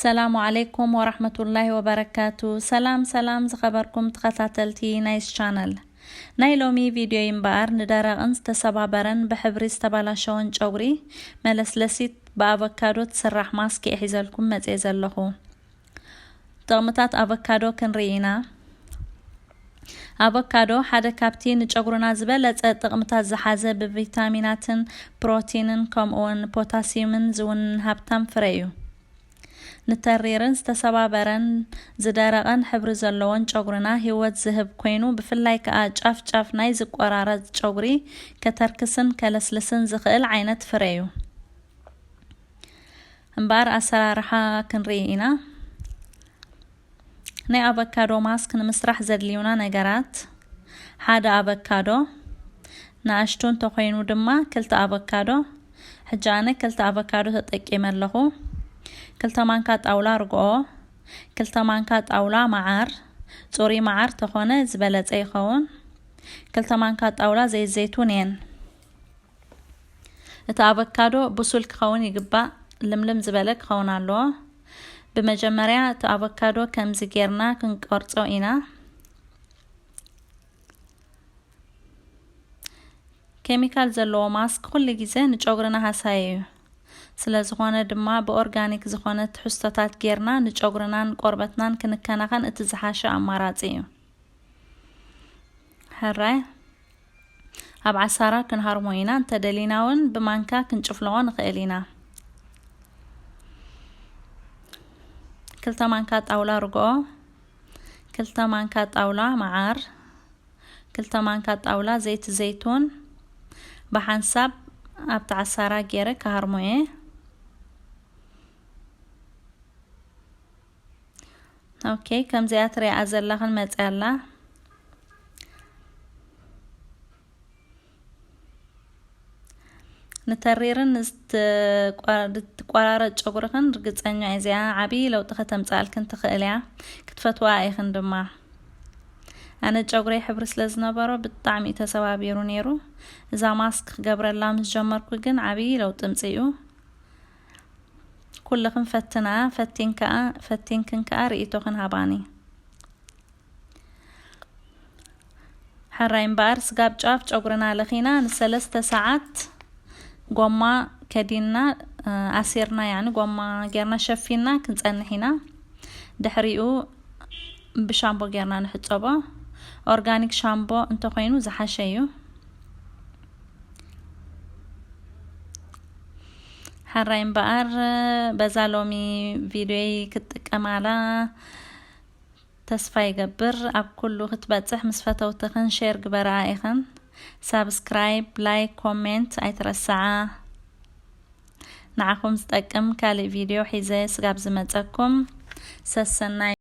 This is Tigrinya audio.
ሰላሙ ዓለይኩም ወራህመቱላሂ ወበረካቱ። ሰላም ሰላም ዝኸበርኩም ተኸታተልቲ ናይስ ቻነል። ናይ ሎሚ ቪድዮ እምበኣር ንደረቕን ዝተሰባበረን ብሕብሪ ዝተበላሸወን ጨጉሪ መለስለሲት ብኣቮካዶ ትስራሕ ማስክ እየ ሒዘልኩም መፅየ ዘለኹ። ጥቕምታት ኣቮካዶ ክንርኢ ኢና። ኣቮካዶ ሓደ ካብቲ ንጨጉርና ዝበለጸ ጥቕምታት ዝሓዘ ብቪታሚናትን ፕሮቲንን ከምኡውን ፖታሲዩምን ዝውንን ሃብታም ፍረ እዩ። ንተሪርን ዝተሰባበረን ዝደረቐን ሕብሪ ዘለዎን ጨጉርና ህይወት ዝህብ ኮይኑ፣ ብፍላይ ከኣ ጫፍ ጫፍ ናይ ዝቆራረጽ ጨጉሪ ከተርክስን ከለስልስን ዝኽእል ዓይነት ፍረ እዩ። እምበኣር ኣሰራርሓ ክንርኢ ኢና። ናይ ኣቮካዶ ማስክ ንምስራሕ ዘድልዩና ነገራት፣ ሓደ ኣቮካዶ፣ ንኣሽቱ እንተኾይኑ ድማ ክልተ ኣቮካዶ። ሕጂ ኣነ ክልተ ኣቮካዶ ተጠቂመ ኣለኹ። ክልተ ማንካ ጣውላ ርግኦ፣ ክልተ ማንካ ጣውላ መዓር፣ ጽሩይ መዓር ተኾነ ዝበለጸ ይኸውን። ክልተ ማንካ ጣውላ ዘይት ዘይቱን እየን። እቲ ኣቮካዶ ብሱል ክኸውን ይግባእ፣ ልምልም ዝበለ ክኸውን ኣለዎ። ብመጀመርያ እቲ ኣቮካዶ ከምዚ ጌርና ክንቆርጾ ኢና። ኬሚካል ዘለዎ ማስክ ኩሉ ግዜ ንጨጉርና ሃሳዪ እዩ። ስለ ዝኾነ ድማ ብኦርጋኒክ ዝኾነ ትሕዝቶታት ጌርና ንጨጉርናን ቆርበትናን ክንከናኸን እቲ ዝሓሸ ኣማራጺ እዩ። ሕራይ ኣብ ዓሳራ ክንሃርሞ ኢና። እንተደሊና እውን ብማንካ ክንጭፍልቖ ንኽእል ኢና። ክልተ ማንካ ጣውላ ርግኦ፣ ክልተ ማንካ ጣውላ መዓር፣ ክልተ ማንካ ጣውላ ዘይቲ ዘይቱን ብሓንሳብ ኣብቲ ዓሳራ ገይረ ክሃርሞ እየ። ኦኬ፣ ከምዚኣ ትሪኣ ዘለኽን መፅያ ኣላ። ንተሪርን ንዝትቋ-፣ ንዝትቆራረጽ ጨጉርኽን ርግጸኛ እየ፣ እዚኣ ዓቢ ለውጢ ከተምጽኣልክን ትኽእል እያ። ክትፈትዋ ኢኽን ድማ። ኣነ ጨጉረይ ሕብሪ ስለ ዝነበሮ ብጣዕሚ እዩ ተሰባቢሩ ነይሩ። እዛ ማስክ ክገብረላ ምስ ጀመርኩ ግን ዓቢ ለውጢ ኣምጺኡ። ኩልኽን ፈትና፣ ፈቲን ከኣ፣ ፈቲንክን ከኣ ርእይቶኽን ሃባኒ። ሕራይ እምበኣር ስጋብ ጫፍ ጨጉርና ለኺና ንሰለስተ ሰዓት ጎማ ከዲንና፣ እ፣ ኣሲርና፣ ያኒ ጎማ ጌርና ሸፊንና ክንጸንሕ ኢና። ድሕሪኡ ብሻምቦ ጌርና ንሕጸቦ። ኦርጋኒክ ሻምቦ እንተኾይኑ ዝሓሸ እዩ። ሕራይ እምበኣር በዛ ሎሚ ቪድዮይ ክትጥቀማላ ተስፋ ይገብር። ኣብ ኩሉ ክትበጽሕ ምስ ፈተውትኽን ሼር ግበርኣ ኢኽን። ሳብስክራይብ፣ ላይክ፣ ኮሜንት ኣይትረስዓ። ንዓኹም ዝጠቅም ካልእ ቪድዮ ሒዘ ስጋብ ዝመጸኩም ሰሰናይ።